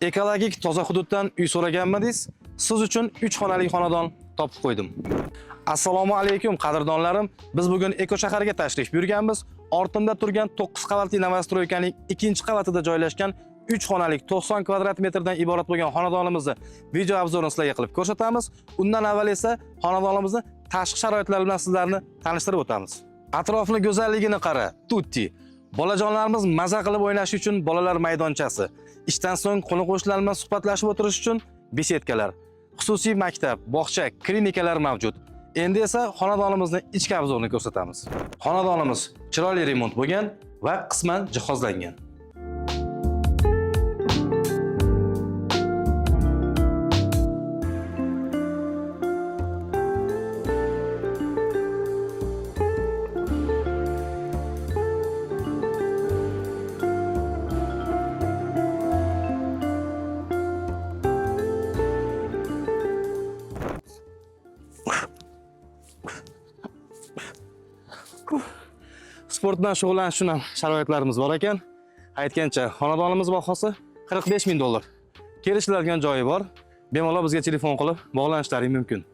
Ekologik toza hududdan uy so'raganmidingiz? Siz uchun 3 xonali xonadon topib qo'ydim. Assalomu alaykum qadrdonlarim. Biz bugun Eko shaharga tashrif buyurganmiz. Ortimda turgan 9 qavatli novostroykaning 2-qavatida joylashgan 3 xonalik 90 kvadrat metrdan iborat bo'lgan xonadonimizni video obzorini sizlarga qilib ko'rsatamiz. Undan avval esa xonadonimizni tashqi sharoitlari bilan sizlarni tanishtirib o'tamiz. Atrofni go'zalligini qara, tutti. Bolajonlarimiz maza qilib o'ynashi uchun bolalar maydonchasi, ishdan so'ng qo'ni-qo'shnilar bilan suhbatlashib o'tirish uchun besedkalar, xususiy maktab, bog'cha, klinikalar mavjud. Endi esa xonadonimizni ichki obzorini ko'rsatamiz. Xonadonimiz chiroyli remont bo'lgan va qisman jihozlangan. Sport bilan shug'ullanish uchun ham sharoitlarimiz bor ekan. Aytgancha, xonadonimiz bahosi 45 ming dollar. Kelishiladigan joyi bor. Bemalol bizga telefon qilib bog'lanishlaring mumkin.